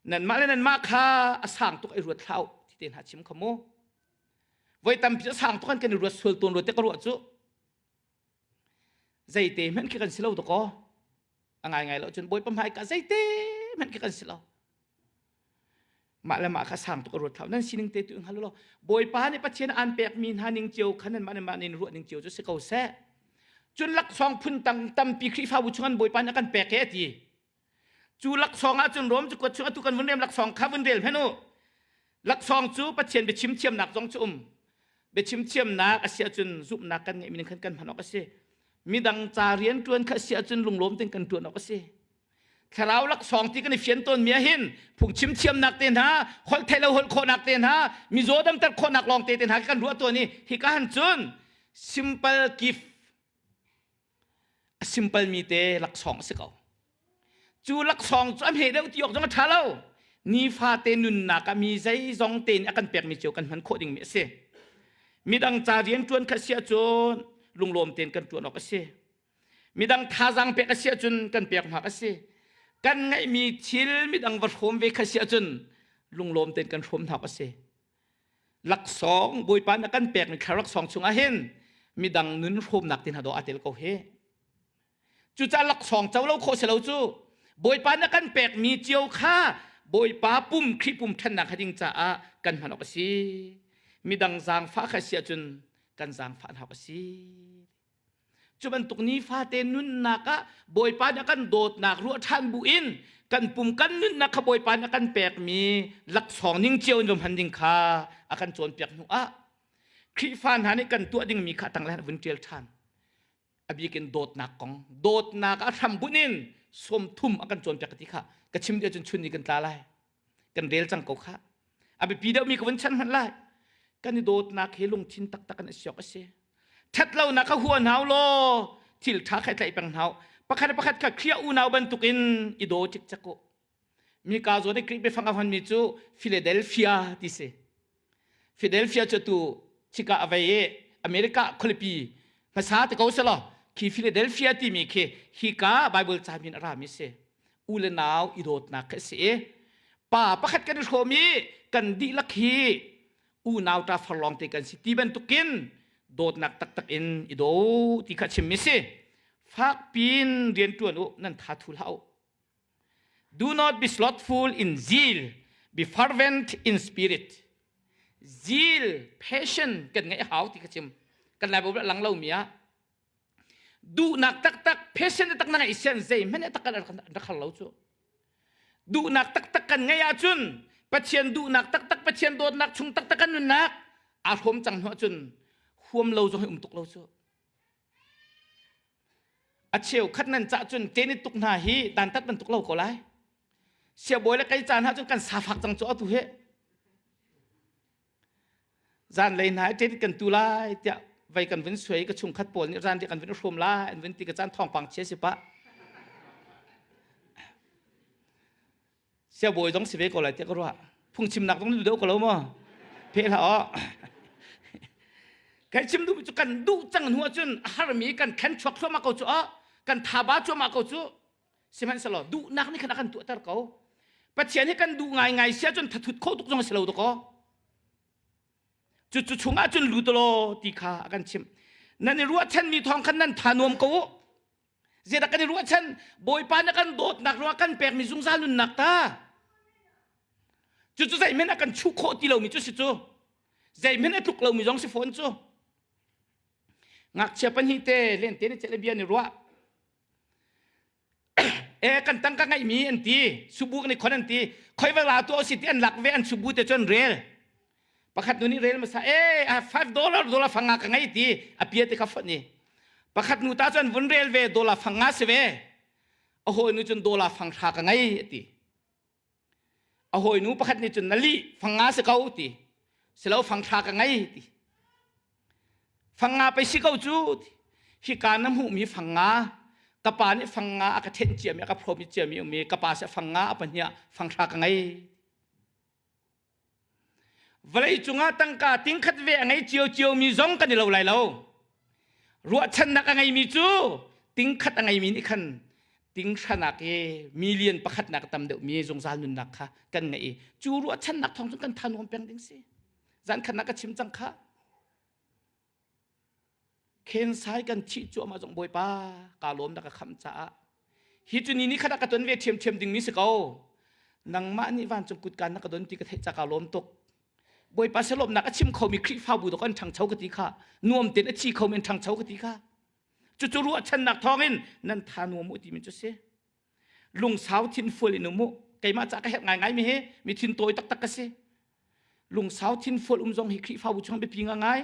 Nanmah le nanmah kha a sang tuk i ruat hlah u ti te hna chim kha mu. Voi tampi a sang tuk an kan i ruat sual tawn rua te ka ruah cu. Zeite hmanh khi kan si lo dakaw. A ngaingai lo cun Bawipa hmaika zeite hmanh khi kan si lo. Mah le mah kha sang tuk a ruat hlah. Nan sining te tu hngal lo. Bawipa nih Pathian aan pekmi hna ning cio kha nan mah le mah nih ruah ning cio cu si ko seh. Cun laksawng phun tang tampi Khrihfabu chung an Bawipa nih a kan pek e ti. Cu laksawng ahcun Rom cu kuat chung atu kan vun rem laksawng kha vun rel hmanh u. Laksawng cu Pathian biachim thiamnak zong cu um. Biachim thiamnak a si ahcun zumhnak kan ngeihmi ning khan kan hman awk a si. Midang ca rian ṭuan kha a si ahcun lunglawm tein kan ṭuan awk a si. Thlarau laksawng ti kan i fian tawnmi ah hin phungchim thiamnak te hna, holh theih lo holh khawhnak te hna, mizaw damter khawhnak lawng te te hna kan ruah tawn i hika han cun simple gift a simple mi te laksawng a si ko. Cu laksawng cu a hme deuh ti awk zong a ṭha lo. Nifate nunnak ah mi zeizong tein a kan pekmi cio kan hman khawh dingmi a si. Midang ca rian ṭuan kha si ahcun lunglawm tein kan ṭuan awk a si. Midang thazaang pek a si ahcun kan pek hna a si. Kan ngeihmi thil midang va hrawm ve kha si ahcun lunglawm tein kan hrawm hna awk a si. Laksawng Bawipa na kan pekmi thlarau laksawng chungah hin midang nun hrawmnak ti hna dawh aa tel ko hi. Cucaah laksawng co lo khawh si lo cu Bawipa na kan pekmi cio kha Bawipa pum Khrih pum ṭhannak kha ding caah kan hman awk a si. Midang zaangfah kha si ahcun kan zaangfah hna awk a si. Cu bantuk nifate nunnak ah Bawipa nih a kan dawtnak ruah ṭhan bu in kan pum kan nunnak kha Bawipa nih a kan pekmi laksawng ning cio in va hman ding kha a kan cawnpiak hnu ah Khrihfa hna nih kan tuah dingmi kha a tanglei ah vun ṭial ṭhan. A bik in dawtnak kong. Dawtnak a hrambunh in 30 a kan cawnpiak ka ti kha ka chim dih ahcun chun ni kan tla lai. Kan rel cang ko kha. A biapi deuhmi ka vun chan hmanh lai. Kan i dawtnak hi lungthin taktak in a siok a si. Ṭhatlonak kha hua hna u law thil ṭha kha i tlaih peng hna u. Pakhat le pakhat kha Khrih unau bantukin i daw cikcek u. Mika zawn i Khrih biafang a hmanmi cu Philadelphia ti si. Philadelphia cu tu chika a vei i America khualipi hmasa te ko selaw khi Philadelphia timi khi hika Bible ca min a rami si. U le nau i dawtnak khi a si i pa pakhat kan i hrawm i kan dihlak hi unau ṭa far lawng te kan si ti bantukin dawtnak taktak in i daw ti kha chimmi si. Fakpin rian ṭuan u nan tha thu hlah u. Do not be slothful in zeal, be fervent in spirit. Zeal, passion kan ngeih hau ti ka chim. Kan Lai Bible lang lo mi ah duhnak taktak passion tak na ngeih sian zei hmanh tak kan rak har lo cu. Duhnak taktak kan ngeih ahcun Pathian duhnak taktak Pathian dawtnak chung taktak kan nunnak aa hrawm cang hnu ahcun huam lo zong hi um tuk lo cu. A cheukhat nan cah cun tenit tuk hna hi dantat bantuk lo ko lai. Siabawi le kei caan ah cun kan safak cang cu atu hi. Zanlei hna i tenit kan tu lai tiah vei kan vun suai ka chungkhat pawl nih zan kan vun hrawm lai an vun ti ka caan thawngpang chia si pah. Siabawi zong si ve ko lai tiah ka ruah. Phungchimnak zong na duh ko lo maw? Pheh hlah aw. Kai chim duh cu kan duh cang hnu ahcun a harmi kan khen chuak thluahmah ko cu ah kan thaba cuahmah ko cu sihmanhsehlaw duhnak nih khan a kan tuahter ko. Pathian hi kan duh ngaingai si ahcun thathut kho tuk zong a si lo dakaw. Cucu chungah cun lut law ti kha a kan chimh. Nan i ruahchanmi thawng khan nan tha nuam ko u. Zeidah kan i ruahchan? Bawipa na kan dawtnak ruangah kan pekmi zungzal nunnak ta. Cucu zeihmanh a kan chuh khawh ti lomi cu si cu. Zeihmanh a tluk lomi zong si fawn cu. Ngakchia pahnih te lente nih cele bia ni ruah. e kan tangka ngeihmi an ti subu kan i khon an ti khoi va la tu si ti an lak ve an subu te cun rel Pakhat nu nih rel hmasa e 5 dollar dollar fanga ka ngei ti a pia te kha fonh i pakhat nu ta cun vun rel ve dollar fanga si ve a hawi nu cun dollar fang hra ka ngei a ti a hawi nu pakhat nih cun na lih fanga si ko ti silo fang hra ka ngei ti fanga pei si ko cu ti hika na hmuhmi fanga ka pa nih fanga a ka thenh ciami a ka promise ciami um i ka pa seh fanga a pahnih ah fang hra ka ngei Vawlei cungah tangka tingkhat ve a ngei ciocio mi zong kan i lo lai lo. Ruahchannak a ngeimi cu tingkhat a ngeimi nih khan tinghranak i million pakhatnak tam deuhmi zungzal nunnak kha kan ngeih i cu ruahchannak thawng cun kan tha nuam peng ding si. Zan khatnak ka chim cang kha. Khensai kan thih cuahmah zong Bawipa kaa lawm na ka khamh caah hi cu ni ni khat ah ka ton ve ṭhiamṭhiam dingmi si ko nangmah nih vancung kutka na ka don ti ka theih ca kaa lawm tuk Bawipa selawmnak a chim khomi Khrihfabu dok an ṭhangcho ka ti kha nuam tein a thi khomi an ṭhangcho ka ti kha cucu ruahchannak thawngin nan tha nuam u timi cu si lungsau thinfual in um u keimah ca ka herh ngaingai mi hi mi thin tawi taktak ka si lungsau thinfual um zong hi Khrihfabu chung biapi ngai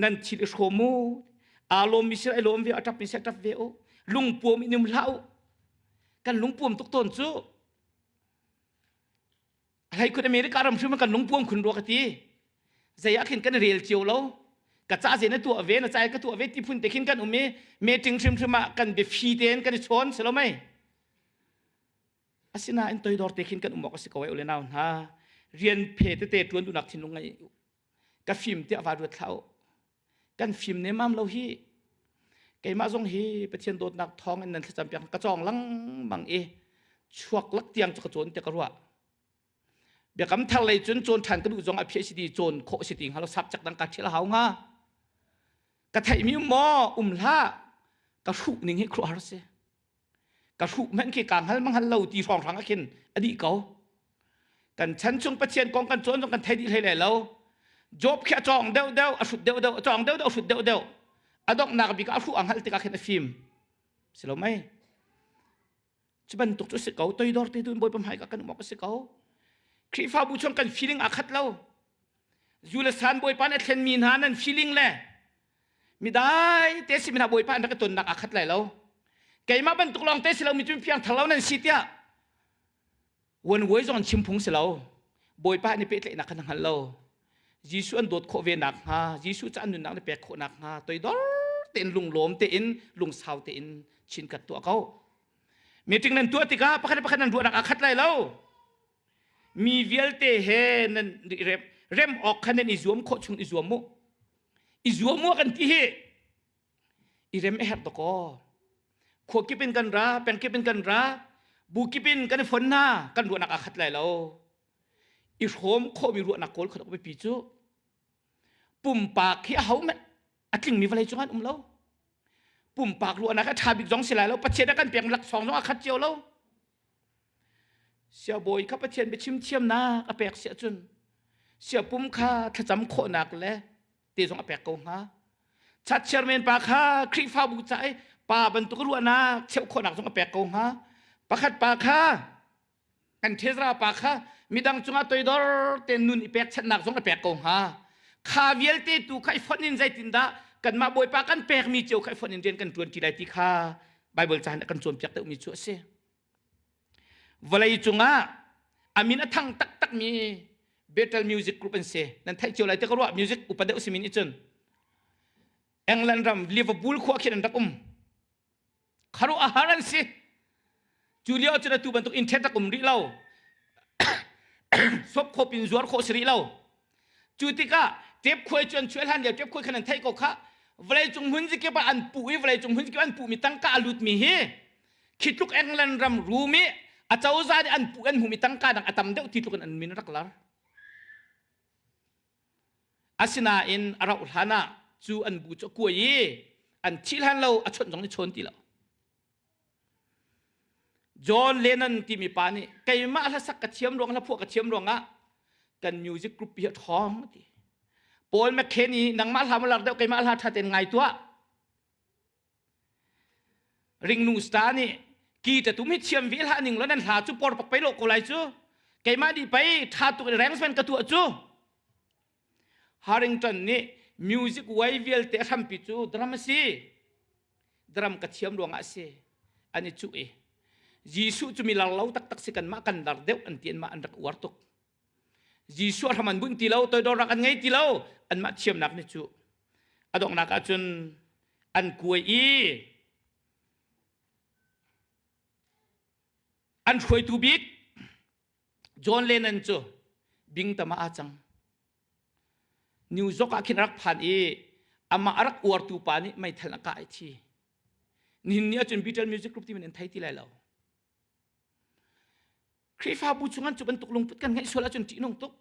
nan thil i hrawm u aa lawmmi sir ai lawm ve a ṭapmi sir ṭap ve u lungpuam in um hlah u kan lungpuam tuk tawn cu hlei khun America ram hrim kan lungpuam khun rua ka ti zei ah khin kan rel cio lo ka ca ze na tuah ve na ca ka tuah ve ti phun te khin kan um i meeting hrimhrim ah kan biafi tein kan i chawn si lo mei asinain toidor te khin kan um awk a si ko ai ule nau hna rian phe tete ṭuan duhnak thinlung ngei ka fim tiah va ruat hlah u kan fim nemam lo hi keimah zong hi Pathian dawtnak thawng in nan thlacam piak ka cawng lengmang i chuak lak tiang cu ka cawn tiah ka ruah biakam thar lei cun cawn ṭhan ka duh zong a PhD cawn khawh si ti hnga lo subject dang ka ṭhial hau hnga ka theihmi um maw um hlah ka hruh ning hi khuaruahhar si ka hruh hmanh khi kaa hngal manghal lo ti hrawnghrang ah khin a dih ko kan chan chung Pathian kong kan cawn zong kan thei dih hlei lai lo Job khi a cawng deuh deuh a hrut deuh deuh a cawng deuh deuh a hrut deuh deuh a donghnak bik ah a hruh a hngalh tikah khin a fim si lo mei cu bantuk cu si ko toidor te tu in Bawipa hmai ka kan um awk a si ko Khrihfabu chung kan feeling aa khat lo zu le san Bawipa nih a thlenmi hna nan feeling le midai te si hna Bawipa an rak i tonnak aa khat lai lo. Keimah bantuk lawng te si lo mi cu fiang thar lo nan si tiah wan vuai zong chim phung si lo. Bawipa an i pehtlaihnak kha na hngal lo. Jesuh an dawt khawh ve nak hnga, Jesuh ca an nunnak na pek khawh nak hnga, toidor tein lunglawm tein lungsau tein chinkat tuah ko. Meeting nan tuah tikah pakhat le pakhat nan ruahnak aa khat lai lo. Mi vialte he nan rem, rem awk kha nan i zuam khawh chung i zuam mu. I zuam mu kan ti hi. I rem a herh dakaw. Khua kip in kan ra, peng kip in kan ra, bu kip in kan i fon hna, kan ruahnak aa khat lai lo. I hrawm khawhmi ruahnak kawl kha biapi cu. Pumpak hi a ho hmanh a tlingmi vawlei cung an um lo. Pumpak ruahnak a ṭha bik zong si lai lo. Pathian a kan pek laksawng zong a khat cio lo. Siabawi kha Pathian biachim thiamnak a pek si ahcun siapum kha thlacam khawhnak le te zong a pek ko hnga. Chat chairman pa kha Khrihfabu ca i pa bantuk ruahnak cheuh khawhnak zong a pek ko hnga. Pakhat pa kha kan thezra pa kha midang cungah toidor te nun i pekchanhnak zong a pek ko hnga. Kha vialte tu kha i fonh in zeitindah kanmah Bawipa kan pekmi cio kha i fonh in rian kan ṭuan ṭi lai ti kha Bible ca in a kan cawnpiak deuhmi cu a si. Vawlei cungah a min a thang taktakmi Battle Music Group an si. Nan theih cio lai te ka ruah music upa deuh simin i cun England ram Liverpool khua khin an rak um. Kharuah a har an si. Cu lio cun atu bantuk internet rak um rih lo. Sop khop in zuar khawh si rih lo. Cu tikah tep khuai cu an chuah hlan lio tep khuai khan an theih ko kha vawlei cung hmun zikip ah an puh i vawlei cung hmun zikip an puhmi tangka a lutmi hi khi tluk England ram rum i a cozah nih an puh an hmumi tangka dang a tam deuh ti tluk in an min rak lar. Asinain a rauh hlan ah cu an bu cu a kuai i an thih hlan lo a chawnh zong nih chawn ti lo. John Lennon timi pa nih keimah hlasak ka thiam ruang hlaphuah ka thiam ruangah kan music group hi a ṭhawng a ti. Paul McCartney nangmah hla maw lar deuh keimah hla ṭha tein ngai tuah. Ringnu star nih ki ta tum hi thiam ve hlah ning lo nan hla cu por pak pei lo ko lai cu keimah nih pei ṭha tuk in arrangement ka tuah cu. Harrington nih music way vialte a hrampi cu drum a si. Drum ka thiam ruangah a si. An i cuh i Jesuh cu mi lar lo taktak si kanmah kan lar deuh an ti anmah an rak uar tuk. Jesuh a hram an bunh ti lo, toidornak an ngei ti lo, anmah thiamnak nih cu a donghnak ah cun an kuai i an hruaitu bik John Lennon cu bingtam ah aa cang. New York ah khin a rak phan i amah a rak uartu pa nih meithal a kah i thi. Nihin ni ahcun Beatles Music Group ti man an thei ti lai lo. Khrihfabu chung an cu bantuk lungput kan ngeih sual ahcun ṭihnung tuk.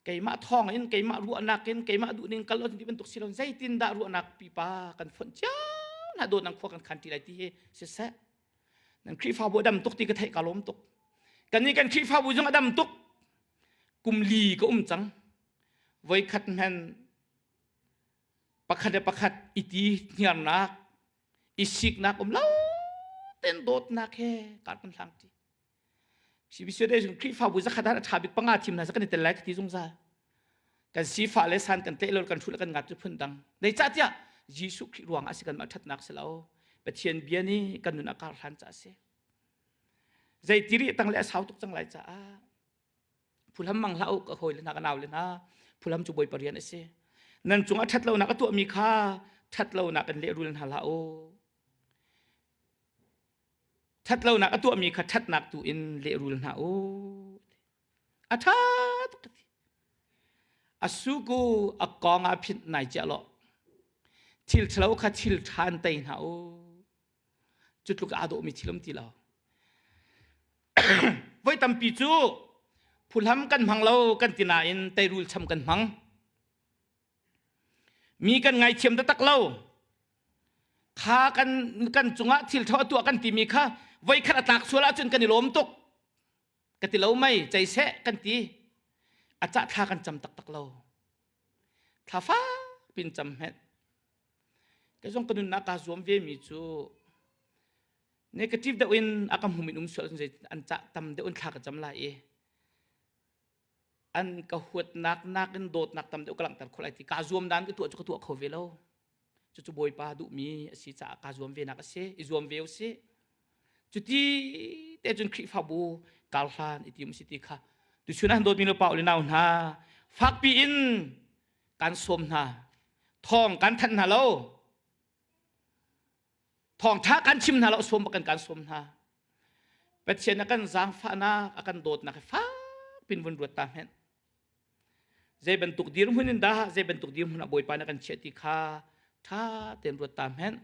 Keimah thawng in, keimah ruahnak in, keimah duhning kal ti bantuk si lo zeitindah ruahnak pipa kan fonh cio hna dawtnak khua kan khan ṭi lai ti hi siseh. Nan Khrihfabu a dam tuk ti ka theih ka lawm tuk. Kannih kan Khrihfabu zong a dam tuk. Kum li ka um cang. Voikhat hman pakhat le pakhat i ti hniarnak, i siknak um lo ten dawtnak he kar kan hlang ṭi. CBCUSA Khrihfabu zakhat ah a ṭha bik panga thim hna kan i tel lai ka ti zungzal. Kan sifah le san kan tlaih lo kan hruh le kan ngat cu phun dang. Zeicahtiah Jesuh Khrih ruangah a si kanmah ṭhatnak si lo. Pathian bia nih kan nun a kar hlan caah a si. Zeiti rih tang le a sau tuk cang lai caah phuhlam mang hlah u ka hawi le hna ka nau le hna phuhlam cu Bawipa rian a si. Nan cungah ṭhat lonak a tuahmi kha ṭhat lonak in lehrul hna hlah u. Ṭhatlonak a tuahmi kha ṭhatnak tu in lehrul hna u. A ṭha tuk ka ti. A suku a kong ah phit nai ciah lo. Thil ṭhalo kha thil ṭha in tei hna u. Cu tluk aa dawhmi thil um ti lo. Voi tampi cu phuhlam kan hmang lo kan ti nain teirul cham kan hmang. Mi kan ngaithiam taktak lo. Kha kan kan cungah thil ṭha a tuah kan timi kha voikhat a tlak sual ahcun kan i lawm tuk. Ka ti lo mei, cei seh kan ti. A cah thla kan cam taktak lo. Thla fak pin cam hmenh. Kei zong ka nunnak kaa zuam ve mi cu negative deuh in a ka hmum in um sual zei an cah tam deuh in thla ka cam lai i an ka huatnak nakin dawtnak tam deuh ka langhter khawh lai ti kaa zuam dan ka tuah cu ka tuah kho ve lo. Cucu Bawipa duhmi a si caah kaa zuam ve nak a si. I zuam ve u sih. Cuti te cun Khrihfabu karhlan i tim si ti kha tuchun ah dawtmi nu pa le nau hna fakpi in kan sawm hna thawng kan thanh hna lo thawngṭha kan chim hna lo sawm kan kan sawm hna Pathian a kan zaangfahnak a kan dawtnak hi fak pin vun ruat ta hmenh zei bantuk dirhmun in dah zei bantuk dirhmun ah Bawipa na kan chiah ti kha ṭha tein ruat ta hmenh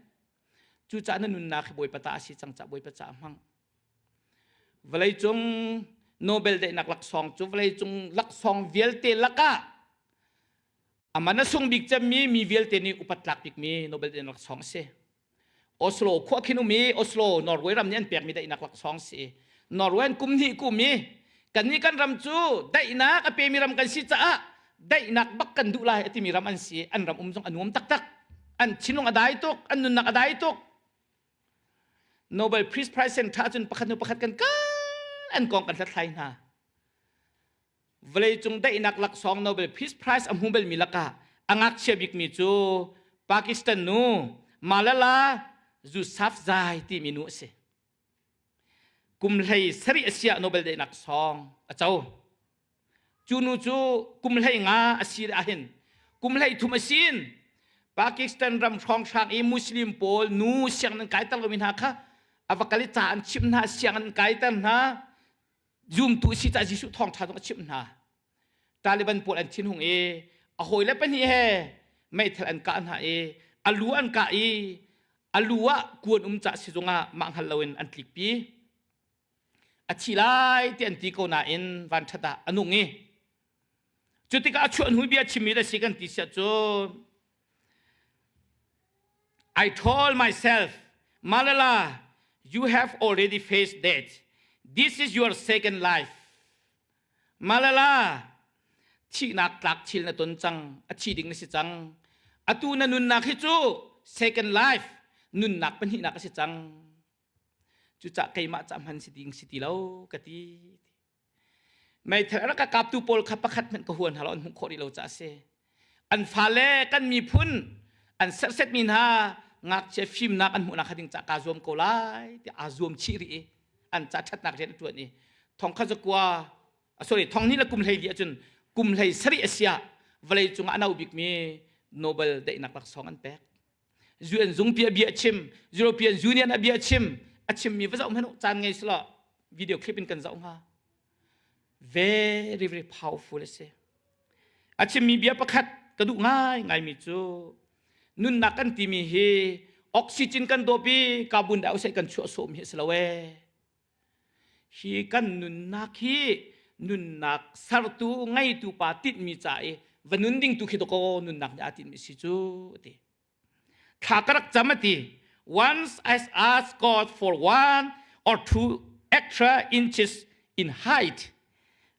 cucaah na nunnak hi Bawipa ta a si cang cah Bawipa ca hmang vawleicung Nobel daihnak laksawng cu vawleicung laksawng vialte lakah aman a sung bik cemmi mi vialte nih upat tlak bikmi Nobel daihnak laksawng a si Oslo khua khin um i Oslo Norway ram nih an pekmi daihnak laksawng si. Norway an kum hnih kum i kannih kan ram cu daihnak a pemi ram kan si caah daihnak bak kan duh lai a timi ram an si. An ram um zong a nuam taktak. An thinlung a dai tuk, an nunnak a dai tuk. Nobel Peace Prize sen tha cun pakhat hnu pakhat kan kal an kong kan hlathlai hna. Vawleicung daihnak laksawng Nobel Peace Prize a hmu balmi lakah a ngakchia bikmi cu Pakistan nu Malala Yousafzai timi nu a si. Kum hlei sarih a si ah Nobel daihnak sawng a co. Cu nu cu kum hlei nga a si ahhin kum hlei thum a si in Pakistan ram hrawnghrang i Muslim pawl nu sianginn an kaiter lomi hna kha a va kal i ca an chimh hna, sianginn an kaiter hna, zumtu si cah Jesuh thawngṭha zong a chimh hna. Taliban pawl an thinhung i a hawile pahnih he meithal an kah hna i a lu an kah i a lu ah kuan um cah sizung ah mah hngal loin an tlikpi. A thi lai ti an ti ko nain vanṭhat ah a nung i cu tikah a chuah hnu bia chimmi da si kan ti siah cun I told myself, Malala, you have already faced death. This is your second life. Malala, thihnak tlak thil na ton cang, a thi ding na si cang. Atu na nunnak hi cu second life, nunnak pahnihnak a si cang. Cucah keimah ca hman si ding si ti lo ka ti. Meithal a rak ka kaptu pawl kha pakhat hmanh ka hua hna lo an hmuh khawh rih lo caah a si. An fale kan miphun an serhsetmi hna ngakchia fimnak an hmuhnak kha ding cah kaa zuam ko lai tiah aa zuam chih rih i an ca ṭhatnak rian a ṭuan i thong kha zakua sorry thong hnih le kum hlei li ahcun kum hlei sarih a si ah vawlei cungah a no bikmi Nobel daihnak laksawng an pek. UN zungpi a bia chim European Union a bia chim a chimmi va zoh hmanh caan ngei selaw video clip in kan zoh hnga very very powerful a si a chimmi bia pakhat ka duh ngai ngaimi cu nunnak kan timi hi oxygen kan dawp i carbon dioxide kan chuah sawm hi a si lo ee Hi kan nunnak hi nunnak sertu ngeitu pa tinhmi ca i va nun ding tu khi dakaw nunnak nih aa tinhmi si cu a ti. Thla ka rak cam a ti. Once I asked God for one or two extra inches in height,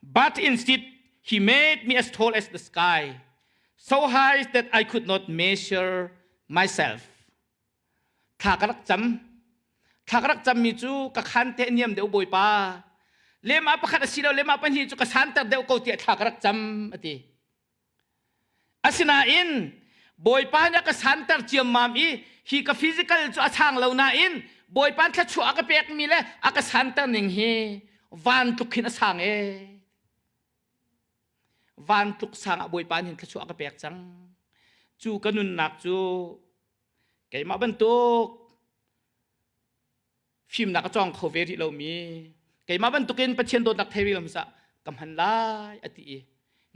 but instead he made me as tall as the sky, so high that I could not measure myself. Thla ka rak cam. Thla ka rak cammi cu ka khan te niam deuh Bawipa. Lema pakhat a si lo lema pahnih cu ka santer deuh ko tiah thla ka rak cam a ti. Asinain Bawipa nih a ka santer ciammam i hi ka physical cu a chang lo nain Bawipa thluachuah a ka pekmi le a ka santer ning hi van tluk khin a sang ee. Van tluk sang ah Bawipa nih thluachuah a ka pek cang. Cu ka nunnak cu Keimah bantuk fimnak a cawng kho ve rih lomi keimah bantukin Pathian dawtnak thei rih lomi sah ka hman lai a ti i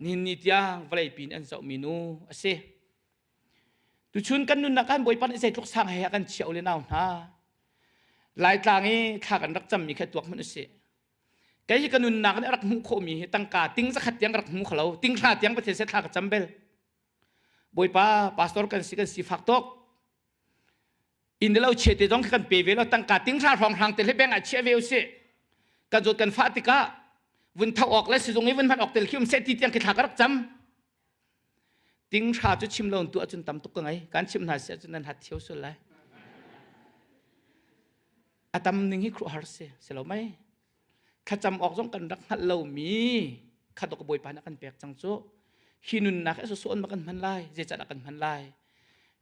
nihin ni tiang vawlei pin an zohmi nu a si. Tuchun kan nunnak kan Bawipa nih zeitluk sang he a kan chiah le nau hna. Laitlang i thla kan rak cammi kha tuak hmanh usih. Kei hi ka nunnak nih a rak hmuh khawhmi hi tangka ting zakhat tiang ka rak hmu kho lo. Ting hra tiang Pathian se thla ka cam bel. Bawipa pastor kan si kan si fak tuk inn lo chia te zong kan pe ve lo tangka ting hra hrawng hrang te le bank ah chia ve usih kan zawt kan fah tikah vun tho awk le sizung i vun hman awk tel khi um seh ti tiang khi thla ka rak cam ting hra cu chim lo tu ahcun tam tuk ka ngei kan chim hna si ahcun nan hat thio sul lai a tam ning hi khuh har si si lo mei thlacam awk zong kan rak hngalh lomi kha dok Bawipa nih a kan pek cang cu hi nunnak hi sawsawh ma kan hman lai zeicahdah kan hman lai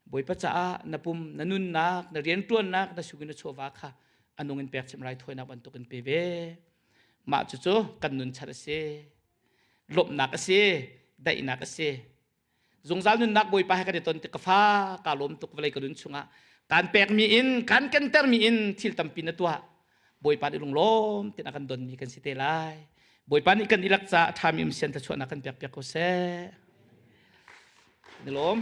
Bawipa caah na pum na nunnak na rianṭuannak na sungin na chawva kha A nung in pekchim raithawinak bantuk in pe ve. Mah cucu kan nun chan a si. Lawmhnak a si, daihnak a si. Zungzal nunnak Bawipa he kan i ton tik ka fa ka lawm tuk vawlei ka nun chungah kan pekmi in kan kentermi in thil tampi na tuah. Bawipa nih lunglawm tin a kan donmi kan si te lai. Bawipa nih kan ilak ca a ṭhami um sian thluachuahnak kan pek piak ko seh. Ni lawm.